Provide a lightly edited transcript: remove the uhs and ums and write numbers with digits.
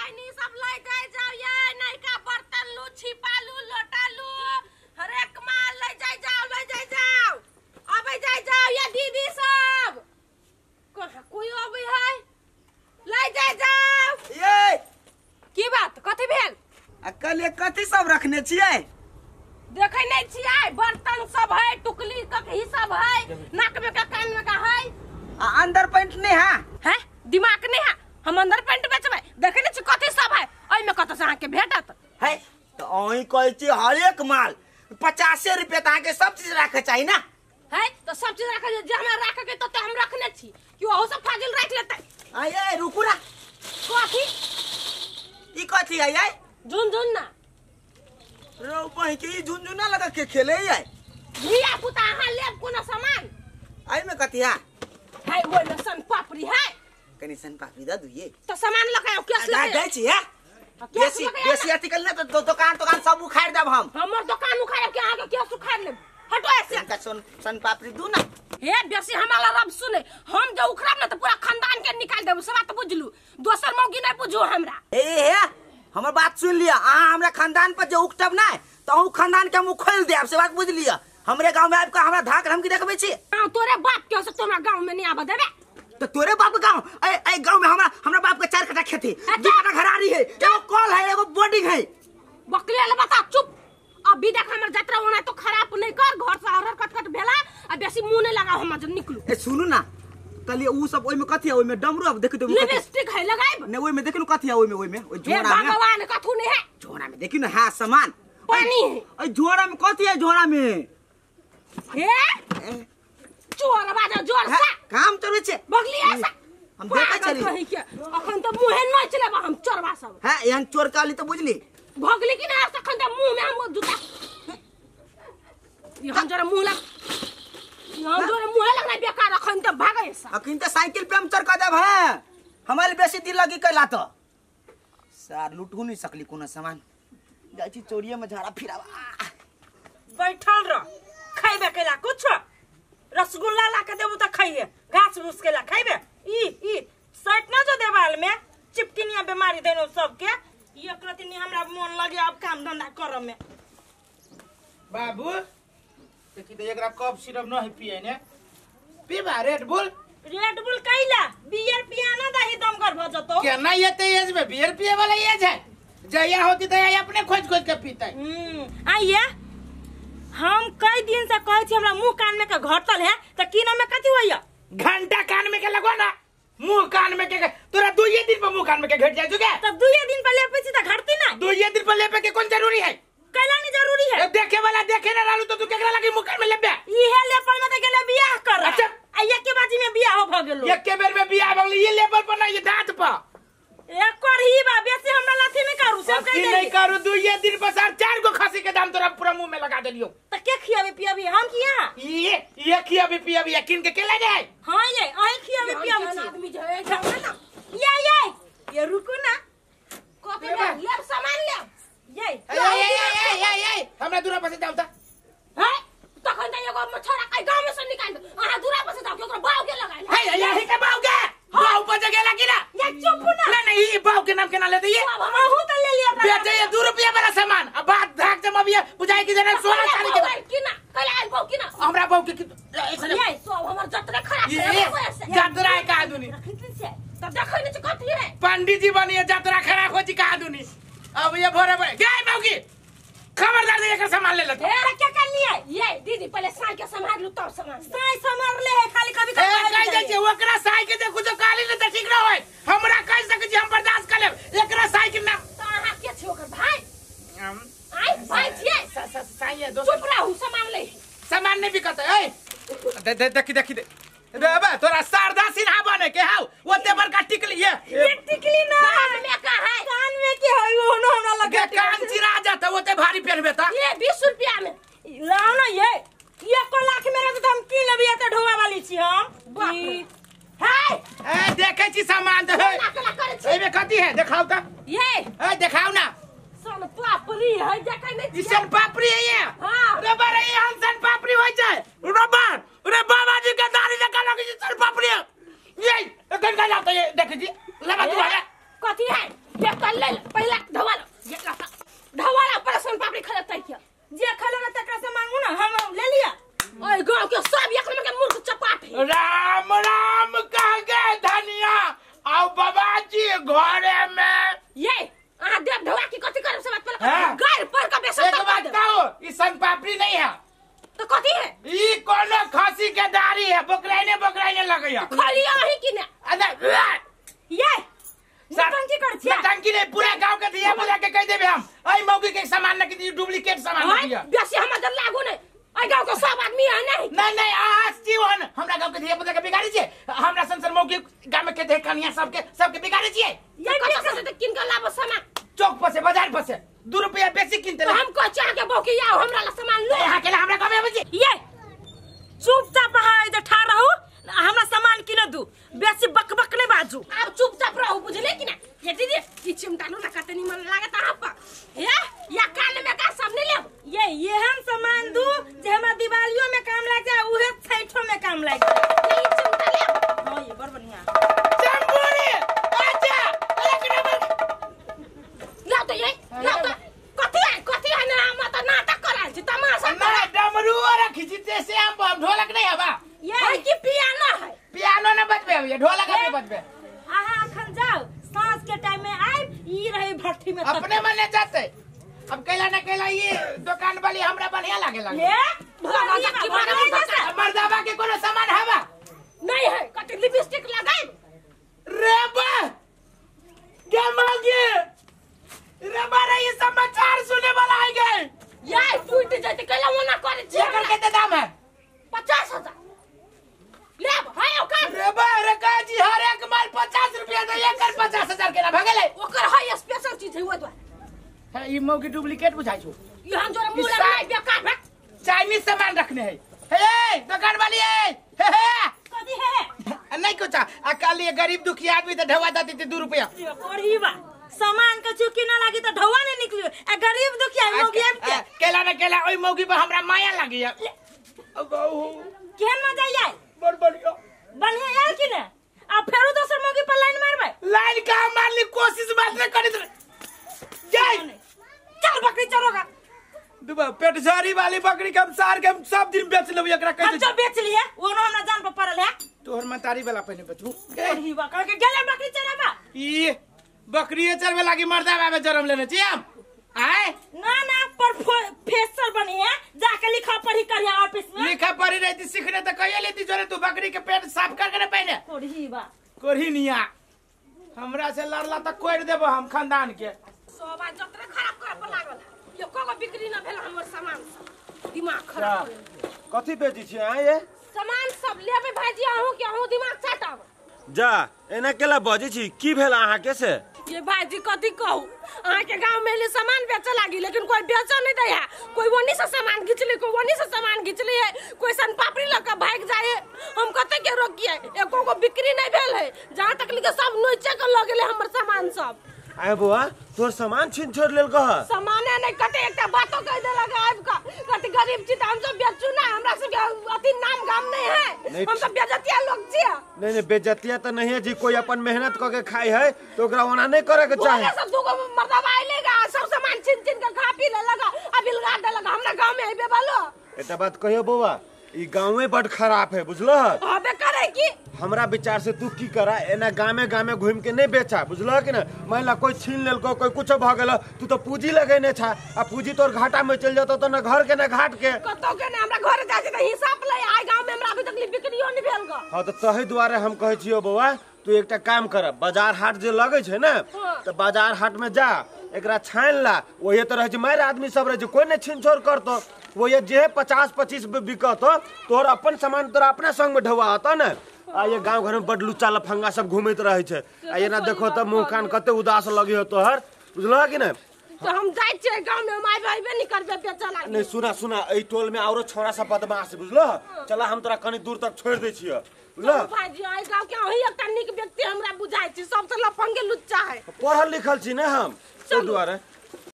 बहिनी सब ले जाय जाओ ये नयका बर्तन लू छिपा लू लोटा लू हरेक माल ले जाय जाओ ले जाय जाओ अबे जाय जाओ ये दीदी सब कहाँ कोई अबे है ले जाय जाओ। ये की बात कथी भेल? आ कल कथी सब रखने छियै? देखे नहीं छियै बर्तन सब है टुकली ककही सब है नाक में का कान में का है। आ अंदर पैंट नहीं है? है दिमाग नहीं है हम अंदर पैंट बेचबै देखे नहीं छी कथी सब है ओइ में कत से अहाँ के भेटत है। तो अहीं कहै छी हरेक माल 50 रुपया त अहाँ के सब चीज राखे चाही ना है। तो सब चीज राखे जे हमरा राखे के तो हम रखने छी कि ओहो सब फाजिल राख लेतै। आ ये रुकू ना कथी ई कथी है? ये झुनझुन ना रो बहिं के ई झुनझुना लगा के खेले है। धिया पुता अहाँ लेब कोनो सामान? आई में कथी है? है ओइ में सन पापड़ी है। कनी सन पापड़ी द दुए तो सामान लगा कैश लगा दै छी है। बेसी बेसी अथी कल ना तो दुकान दुकान सब उखाड़ देब हम। हमर दुकान उखाड़ के अहाँ के कैश उखाड़ लेब हटो ऐसे। का सन सन पापड़ी दू ना हे बेसी हमारा रब सुने हम जो उखड़ब ना तो पूरा खानदान के निकाल देब सब बात बुझलू दोसर मौगी नहीं बुझू हमरा। ए हे हमर बात सुन लिया अहाँ हमरा खानदान पर जो उकटब ना तो अहू खानदान के हम उखोल देब से बात बुझ लिया। हमरे गांव में आबि के हमरा धाक धमकी देखबै छी? हां तोरे बाप के से तोरा गांव में नहीं आबे देबे। तो तोरे बाप के गांव ए ए गांव में हमरा हमरा बाप के 4 कट्ठा खेती 2 कट्ठा घरारी है एगो कल है एगो बोर्डिंग है। बकले ले बता चुप अभी देख हमर यात्रा होना तो खराब नहीं कर घर से हरर कटकट भेला आ बेसी मुंह नहीं लगाओ हम जब निकलू। ए सुनू ना तलिए उ सब ओइ में कथी है? ओइ में डमरू अब देखि तो लिपस्टिक है लगाइब ने ओइ में देखि न कथी है ओइ में ओइ में ओइ झोरा में भगवान कथू नहीं है झोरा में देखि न है सामान पानी है। ओइ झोरा में कथी है झोरा में? हे चोर बाजा जोर से काम चोर छै बगली ऐसा हम देखै चली के अखन त मुंहे न चलेबा हम चोरबा सब हां एहन चोर काली त बुझली भगली कि ना अखन त मुंह में हम जूता हम जरा मुंह लग हम जरा मुंह लगना बेकार अखन त भागै ऐसा अखन त साइकिल पे हम चढ़ के देब है हमारे बेसी दिल लगी कैला त सार लूटू नहीं सकली कोनो सामान जाइ छी चोरिये में झाड़ा फिरावा बैठल रह खैबे कैला कुछ रसगुल्ला ला के देबू त खैहे घास भूस केला खैबे ई ई सट ना जो देवाल में चिपकिनिया बीमारी देनो सबके एक रति नहीं हमरा मन लगे अब काम धंधा करम में। बाबू देखी त एकरा कप सिरप न है पिए ने पीबा रेड बुल। रेड बुल कैला बियर पियाना दही दम कर भ जतो केना एते एज में बियर पिए वाला एज है जया होती त अपने खोज खोज के पीतै। आइए हम कई दिन से कहै छी हमरा मुंह कान में के घटल है त की ना में कथी होइया? घंटा कान में के लगो ना मुंह कान में के तोरा दुइये दिन पर मुंह कान में के घट जाय जुगे त दुइये दिन पर लेपे छी त घटती ना दुइये दिन पर लेपे के कोन जरूरी है? कैला नहीं जरूरी है देखे वाला देखे ना रालू तो तू केकरा लगी मुंह कान में लेबे इहे लेपल में त गेले बियाह कर। अच्छा आ एके बाजी में बियाह हो भ गेलो एके बेर में बियाह भ गेलो ये लेवल पर ना ये दांत पर एक कर ही बा बेसी हमरा लाथी नहीं करू सब कह नहीं करू दुइये दिन पर सर 4 गो खसी के दाम तोरा पूरा मुंह में लगा देलियो त के खियाबे पियाबे हम किया ये खियाबे पियाबे यकीन के केला जाए। हां ये अही खियाबे पियाबे छी आदमी जे है ना ये ये ये रुकू ना कथी लेब सामान लेब ये ए ए ए ए हमरा दूरा पर से जाऊ त है तखन त एगो छोरा के गांव में से निकाल दे अहाँ दूरा पर से जाऊ केकरो बाऊ के लगाइल है यही के बाऊ के बाऊ पर जगह लगी ना ये चुप ना नहीं नहीं ये बाऊ के नाम के ना लेते ये हमहू त ले लिया बेटे ये 2 रुपया वाला सामान अब बात धाक जमा भी बुझाई की जना सोना चांदी के की ना कल आइल बाऊ की ना हमरा बाऊ के ये सब हमर जतरा खराब है जतरा है का आदमी त देखै नै छी कथी है पंडित जी बनिए जतरा खराब हो जी का आदमी अब ये भोरे भोरे गए बाऊ की खबरदार दे एकर सामान ले लेते ए क्या कर लिए ये दीदी पहले साई के संभाल लू तब सामान साई संभाल ले है खाली कभी कभी कह जाय छै ओकरा साई के देखू जो काली ने त ठीक न होय हमरा कह सकै छी हम बर्दाश्त कर लेब एकरा साई के नाम त अहाँ के छी ओकर भाई आई भाई छियै साई है दोस्त चुप रहू सामान ले सामान नहीं बिकत ए दे दे देखी देखी दे रे बे तोरा शारदा सिन्हा बने के हाउ ओते बड़का टिकली ये ये टिकली ना कान में का है कान में के है ओनो हमरा लगे कान चिरा जाता ओते भारी पेरबे त ये 20 रुपया में लाओ ना ये 1 लाख में रहत हम की लेबै त ढोवा वाली छी हम बाप रे हे ए देखै छी सामान त है एमे कथी है देखाउ त ये ए देखाउ ना सन पापड़ी है देखै नै ई सन पापड़ी है ये हां रे बारे ये हम सन पापड़ी होय छै रबर रे बाबा जी के दाढ़ी देखा लगे सन पापड़ी ये एखन का जाता ये देखै छी लबा तू कथी है ये त छी घरे में। ये अहाँ देव ढवा की कथी करब से बात पर गाय पर का बेसन। एक बात कहू, ई सन पापड़ी नहीं है तो कथी है? ई कोनो खांसी के दाढ़ी है, बोकराइने बोकराइने लगैया। खाली अही की ने? अरे ये नौटंकी कर छियै। नौटंकी नहीं, पूरा गांव के दिया बोला के कह देबे हम। आई मौगी के सामान न की डुप्लीकेट सामान दिया। बेसी हम जल लागू नहीं। आई गांव के सब आदमी है नहीं। नहीं नहीं आज जीवन हमरा गांव के दिया बोला के बिगाड़ी छियै। हमरा संसर मौगी गांव में के देख कनिया सबके सबके बिगाड़ी छियै। ये कत से किन के लाबो सामान? चौक पर से बाजार पर से 2 रुपया बेसी किनते। हम को चाह के बौकी आओ हमरा ला सामान लो। यहां के ला हमरा गांव में आबै छी। ये चुपचाप अहाँ इधर ठाड़ रहू, हमरा सामान किन दू, बेसी बकबक नहीं बाजू। अब चुपचाप रहू बुझले कि ना? ये दीदी ई चिमटा लो ना कते निमन लागत अहाँ पर। हे या कान में का सब नहीं लेब। ये एहन सामान दू जे हमरा दिवालियो में काम लाग जाए, उहे छठो में काम लाग जाए। ये चिमटा लेब। हां ये बड़ बढ़िया चंबूरी। अच्छा एक नंबर लाओ तो ये लाओ तो कथी है ना? हम तो नाटक कराल छी, तमाशा ना डमरू रखी छी ते से हम ढोलक नहीं हवा। ये की पियानो है? पियानो न बजबे, ये ढोलक अभी बजबे। अहाँ अखन जाओ, साँझ के टाइम में आइब, ई रही भट्ठी में अपने मने जाते। अब कैला न कैला ये दुकान वाली हमरा बढ़िया लागे लागे। ये मर्दाबा के कोनो सामान हवा नहीं है। कथी लिपस्टिक लगाइब रे बा के मांगे रे बा रे, ये समाचार सुने वाला आ गए। ये टूट जाते कैला ओना करे छी। एकर कते दाम है? 50,000 लेब है ओकर। रे बा रे काजी हर एक माल 50 रुपया दे, एकर 50,000 केना भगले? ओकर है स्पेशल चीज है, ओ द्वारा है। ई मौगी डुप्लीकेट बुझाइ छौ। ई हम जोरे मुंह लगाइ बेकार भे चाइनीज सामान रखने है। हे दुकान वाली है, हे हे कथी है? नहीं कुछ आ काली गरीब दुखी आदमी त ढवा दे 2 रुपया। ओढ़ी बा सामान के चुकी ना लागी तो ढवा नहीं निकलियो। आ गरीब दुखी मौगी आबि के केला न केला ओई मौगी पर हमरा माया लागी। अब केहन मजा आयल? बड़ बढ़िया बढ़िया आयल कि ने? आ फेरो दोसर मौगी पर लाइन मारबै? लाइन का मारली कोशिश मात्र करी जाय। चल बकरी चरोगा दुबा पेटझारी वाली बकरी के हम सार के हम सब दिन बेच लेबै एकरा। कैसे हम जो बेच लिए ओनो हमरा जान पर पड़ल है। तोहर मतारी वाला पहिने बेचबू। ओही बा कह के गेले बकरी चराबा। ई बकरीए चरबे लागी मर्दा बाबे जन्म लेने छी हम। आए ना ना पर प्रोफेसर बनी है, जाके लिखा पढ़ी करिया ऑफिस में। लिखा पढ़ी रहती सीखने त कहिए लेती जोरे तू बकरी के पेट साफ कर के ना पहले। कोढ़ी बा कोढ़ी निया हमरा से लड़ला त कोड़ देबो हम खानदान के। सोबा जतरे खराब करे पर लागल यो कोगो बिक्री न भेल हमर सामान सब। दिमाग खराब। कथी बेची छी आ ये? सामान सब लेबे भाईजी अहूं के अहूं दिमाग चाटब। जा एना केला बजै छी, की भेल अहाँ के से? ये भाईजी कथी कहू, अहाँ के गांव में ले सामान बेचे लागी लेकिन कोई बेचो नहीं दे है। कोई वनी से सामान घिचले, कोई वनी से सामान घिचले है, कोई सन पापड़ी लग के भाग जाए। हम कते के रोकिए, एको को बिक्री नहीं भेल है। जहां तक लिखे सब नोचे के ल गेले हमर सामान सब। आए बुआ तोर सामान छीन छोड़ लेल कह? सामाने नहीं कते एकटा बातो कह देलक आबि के कते गरीब छी त हम सब बेचू ना, हमरा सब के अथी नाम गाम नहीं है, हम सब बेजतिया लोग छी। नहीं नहीं बेजतिया त नहीं है जी, कोई अपन मेहनत क के खाई है तो ओकरा ओना नहीं करे के चाही। सब दुगो मर्दबा आइलेगा सब सामान छीन छीन के खा पी लेलक आ बिलगा देलक। हमरा गांव में आइबे बालो। एकटा बात कहियो बौआ, ई गांवे बड़ खराब है बुझलो। हबे करे की हमरा विचार से तू की करा, एना गामे गामे घूम के नहीं बेचा बुझलो कि ना। मान ला कोई छीन लेलको, कोई कुछ भ गेल, तू तो पूंजी लगेने छा आ पूंजी तोर घाटा में चल जतो तो न घर के न घाट के कतो के न। हमरा घर जाय छै त हिसाब ले आइ गांव में हमरा अभी तक बिक्रियो नहीं भेल ग। हां त तही दुआरे हम कहै छियो बौआ, तू एकटा काम कर, बाजार हाट जे लगै छै ने त बाजार हाट में जा, एकरा छानि ला, ओहे त रहै छै मारि आदमी सब रहै छै, कोई नहीं छीन छोड़ करतो। वो ये जे 50-25 बिकतो तोहर अपन सामान तोरा अपना संग में ढवा आता ने। आ ये गांव घर में बड़ लुच्चा लफंगा सब घूमैत रहै छै आ एना देखो त मुंह कान कते उदास लगी हो तोहर बुझलो कि ने। तो हम जाय छियै गांव में, माय भाईबे नहीं करबे बेचे लागी। नहीं सुना सुना एई टोल में औरो छोरा सब बदमाश बुझलो, चला हम तोरा कनी दूर तक छोड़ दै छियै बुझलो। भाईजी आई गांव के अही एकटा नीक व्यक्ति हमरा बुझाय छी, सब से लफंगे लुच्चा है। पढ़ल लिखल छी ने हम, ताहि दुआरे